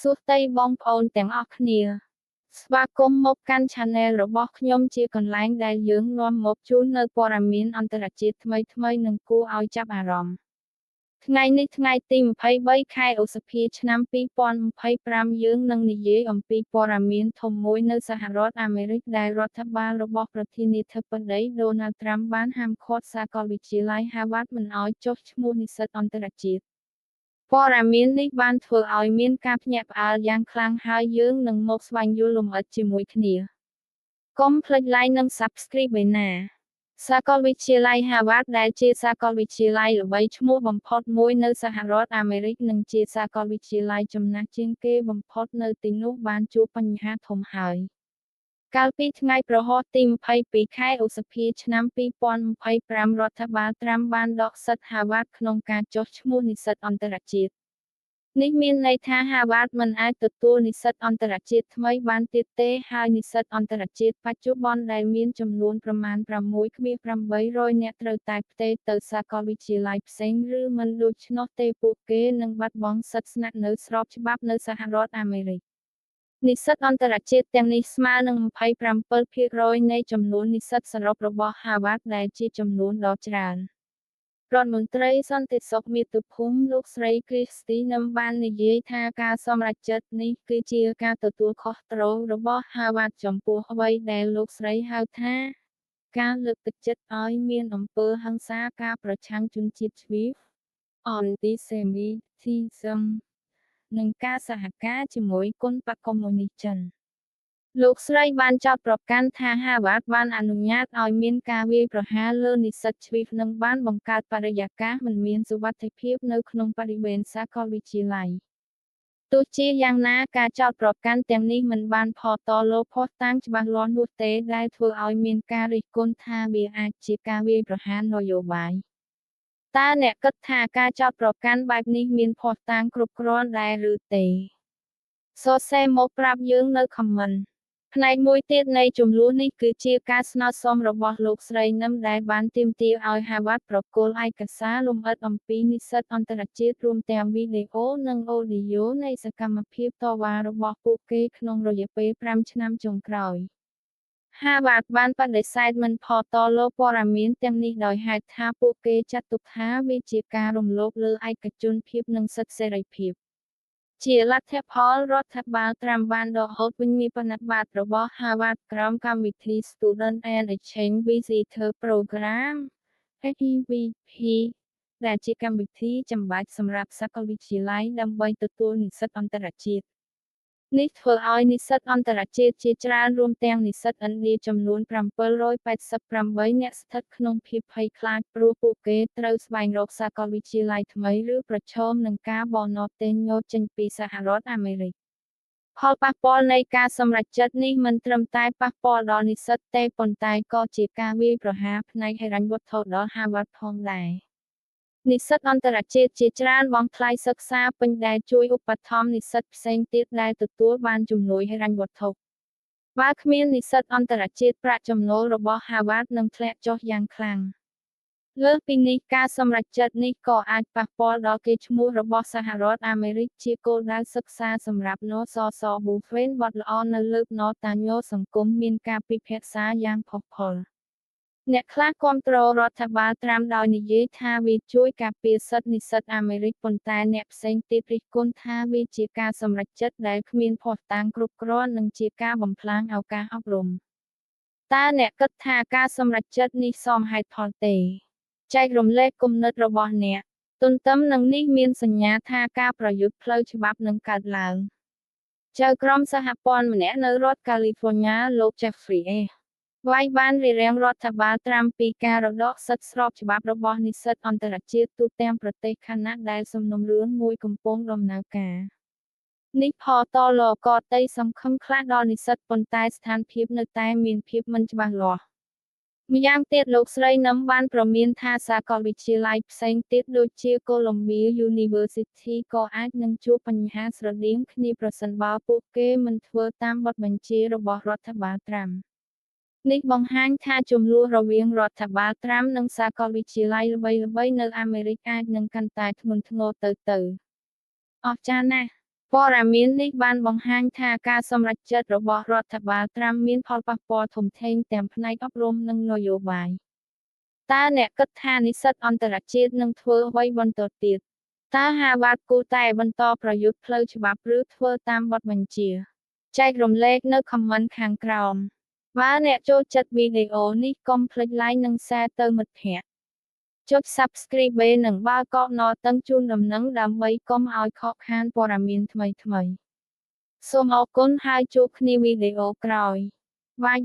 សួស្តីបងប្អូនទាំងអស់គ្នា ស្វាគមន៍មកកាន់ Channel របស់ខ្ញុំជាកន្លែងដែលយើងនាំមកជូននូវព័ត៌មានអន្តរជាតិថ្មីៗនិងគួរឲ្យចាប់អារម្មណ៍ ថ្ងៃនេះថ្ងៃទី23ខែឧសភាឆ្នាំ2025យើងនឹងនិយាយអំពីព័ត៌មានធំមួយនៅសហរដ្ឋអាមេរិកដែលរដ្ឋបាលរបស់ប្រធានាធិបតីដូណាល់ត្រាំបានហាមឃាត់សាកលវិទ្យាល័យ Harvard មិនឲ្យចុះឈ្មោះនិស្សិតអន្តរជាតិព័ត៌មាននេះបានធ្វើឲ្យមានការភ្ញាក់ផ្អើលយ៉ាងខ្លាំងហើយយើងនឹងមកស្វែងយល់លម្អិតជាមួយគ្នាកុំភ្លេច Like និង Subscribe ឯណាសាកលវិទ្យាល័យ Harvard ដែលជាសាកលវិទ្យាល័យល្បីឈ្មោះបំផុតមួយនៅសហរដ្ឋអាមេរិកនិងជាសាកលវិទ្យាល័យចំណាស់ជាងគេបំផុតនៅទីនោះបានជួបបញ្ហាធំហើយកាលពីថ្ងៃព្រហស្បតិ៍ទី22ខែឧសភាឆ្នាំ2025រដ្ឋបាលត្រាំបានដកសិទ្ធិ Harvard ក្នុងការចុះឈ្មោះនិស្សិតអន្តរជាតិនេះមានន័យថា Harvard មិនអាចទទួលនិស្សិតអន្តរជាតិថ្មីបានទៀតទេហើយនិស្សិតអន្តរជាតិបច្ចុប្បន្នដែលមានចំនួនប្រមាណ 6.800 នាក់ត្រូវតែផ្ទេរទៅសាកលវិទ្យាល័យផ្សេងឬមិនដូច្នោះទេពួកគេនឹងបាត់បង់សិទ្ធិស្នាក់នៅស្របច្បាប់នៅសហរដ្ឋអាមេរិកនិស្សិតអន្តរជាតិទាំងនេះស្មើនឹង 27% នៃចំនួននិស្សិតសរុបរបស់ Harvard ដែលជាចំនួនដ៏ច្រើនរដ្ឋមន្ត្រីសន្តិសុខមាតុភូមិលោកស្រីគ្រីស្ទីនឹមបាននិយាយថាការសម្រេចចិត្តនេះគឺជាការទទួលខុសត្រូវរបស់ Harvard ចំពោះអ្វីដែលលោកស្រីហៅថាការលើកទឹកចិត្តឲ្យមានអំពើហិង្សាការប្រឆាំងជនជាតិជ្វីហ្វ Antisemitism និងការសហការជាមួយគុណបក្សកុម្មុយនីសចិនលោកស្រីបានចោទប្រកាន់ថា Harvard បានអនុញ្ញាតឲ្យមានការវាយប្រហារលើនិស្សិតជ្វីហ្វនិងបានបង្កើតបរិយាកាសមិនមានសុវត្ថិភាពនៅក្នុងបរិវេណសាកលវិទ្យាល័យទោះជាយ៉ាងណាការចោទប្រកាន់ទាំងនេះមិនបានផតលោភស្តុតាងច្បាស់លាស់នោះទេដែលធ្វើឲ្យមានការរិះគន់ថាវាអាចជាការវាយប្រហារនយោបាយតើអ្នកគិតថាការចោទប្រកាន់បែបនេះមានភស្តុតាងគ្រប់គ្រាន់ដែរឬទេសរសេរមកប្រាប់យើងនៅ comment ផ្នែកមួយទៀតនៃជម្លោះនេះគឺជាការស្នើសុំរបស់លោកស្រីនឹមដែលបានទាមទារឲ្យ Harvard ប្រគល់ឯកសារលម្អិតអំពីនិស្សិតអន្តរជាតិរួមទាំងវីដេអូនិងអូឌីយ៉ូនៃសកម្មភាពតវ៉ារបស់ពួកគេក្នុងរយៈពេល5ឆ្នាំចុងក្រោយ Harvard បានបដិសេធមិនផតលោព័ត៌មានទាំងនេះដោយហេតុថាពួកគេចាត់ទុកថាវាជាការរំលោភលើឯកជនភាពនិងសិទ្ធិសេរីភាពជាលទ្ធផលរដ្ឋបាលត្រាំបានដកហូតវិញ្ញាបនបត្ររបស់ Harvard ក្រោមកម្មវិធី Student and Exchange Visitor Program SEVP ដែលជាកម្មវិធីចាំបាច់សម្រាប់សាកលវិទ្យាល័យដើម្បីទទួលនិស្សិតអន្តរជាតិនេះធ្វើឲ្យនិស្សិតអន្តរជាតិជាច្រើនរួមទាំងនិស្សិតឥណ្ឌាចំនួន788នាក់ស្ថិតក្នុងភាពភ័យខ្លាចព្រោះពួកគេត្រូវស្វែងរកសាកលវិទ្យាល័យថ្មីឬប្រឈមនឹងការបណតេញោចេញពីសហរដ្ឋអាមេរិកផលប៉ះពាល់នៃការសម្រេចចិត្តនេះមិនត្រឹមតែប៉ះពាល់ដល់និស្សិតទេប៉ុន្តែក៏ជាការវាយប្រហារផ្នែកហិរញ្ញវត្ថុដល់ Harvard ផងដែរនិស្សិតអន្តរជាតិជាច្រើនបង់ថ្លៃសិក្សាពេញដែលជួយឧបត្ថម្ភនិស្សិតផ្សេងទៀតដែលទទួលបានជំនួយហិរញ្ញវត្ថុបើគ្មាននិស្សិតអន្តរជាតិប្រាក់ចំណូលរបស់ Harvard នឹងធ្លាក់ចុះយ៉ាងខ្លាំងលើសពីនេះការសម្រេចចិត្តនេះក៏អាចប៉ះពាល់ដល់កេរ្តិ៍ឈ្មោះរបស់សហរដ្ឋអាមេរិកជាគោលដៅសិក្សាសម្រាប់នសសប៊ូហ្វេនបទល្អនៅលើកណតាញសង្គមមានការពិភាក្សាយ៉ាងផុសផុលអ្នកខ្លះគាំទ្ររដ្ឋបាលត្រាំដោយនិយាយថាវាជួយការពារសិទ្ធិនិស្សិតអាមេរិកប៉ុន្តែអ្នកផ្សេងទៀតរិះគន់ថាវាជាការសម្រេចចិត្តដែលគ្មានភស្តុតាងគ្រប់គ្រាន់និងជាការបំផ្លាញឱកាសអប់រំតើអ្នកគិតថាការសម្រេចចិត្តនេះសមហេតុផលទេចែករំលែកគំនិតរបស់អ្នកទន្ទឹមនឹងនេះមានសញ្ញាថាការប្រយុទ្ធផ្លូវច្បាប់នឹងកើតឡើងចៅក្រមសហព័ន្ធម្នាក់នៅរដ្ឋកាលីហ្វ័រញ៉ាលោក Jeffrey A. វាយបានរារាំងរដ្ឋបាលត្រាំពីការរដកសិទ្ធិស្របច្បាប់របស់និស្សិតអន្តរជាតិទូទាំងប្រទេសខណៈដែលសំណុំរឿងមួយកំពុងដំណើរការនេះផតលកតីសង្ឃឹមខ្លះដល់និស្សិតប៉ុន្តែស្ថានភាពនៅតែមានភាពមិនច្បាស់លាស់ម្យ៉ាងទៀតលោកស្រីនឹមបានព្រមានថាសាកលវិទ្យាល័យផ្សេងទៀតដូចជា Columbia University ក៏អាចនឹងជួបបញ្ហាស្រដៀងគ្នាប្រសិនបើពួកគេមិនធ្វើតាមបទបញ្ជារបស់រដ្ឋបាលត្រាំនេះបង្ហាញថាជម្លោះរវាងរដ្ឋបាលត្រាំនិងសាកលវិទ្យាល័យល្បីៗនៅអាមេរិកអាចនឹងកាន់តែធ្ងន់ធ្ងរទៅអស្ចារ្យណាស់ ព័ត៌មាននេះបានបង្ហាញថាការសម្រេចចិត្តរបស់រដ្ឋបាលត្រាំមានផលប៉ះពាល់ធំធេងទាំងផ្នែកអប់រំនិងនយោបាយតើអ្នកគិតថានិស្សិតអន្តរជាតិនឹងធ្វើអ្វីបន្តទៀតតើហាវ៉ាតគួរតែបន្តប្រយុទ្ធផ្លូវច្បាប់ឬធ្វើតាមបទបញ្ជាចែករំលែកនៅ comment ខាងក្រោមបើអ្នកចូលចិត្តវីដេអូនេះកុំភ្លេច like និង share ទៅមិត្តភ័ក្តិចុច Subscribe និងបើកកណតឹងជូនដំណឹងដើម្បីកុំឲ្យខកខានព័ត៌មានថ្មីៗសូមអរគុណហើយជួបគ្នាវីដេអូក្រោយបាយ។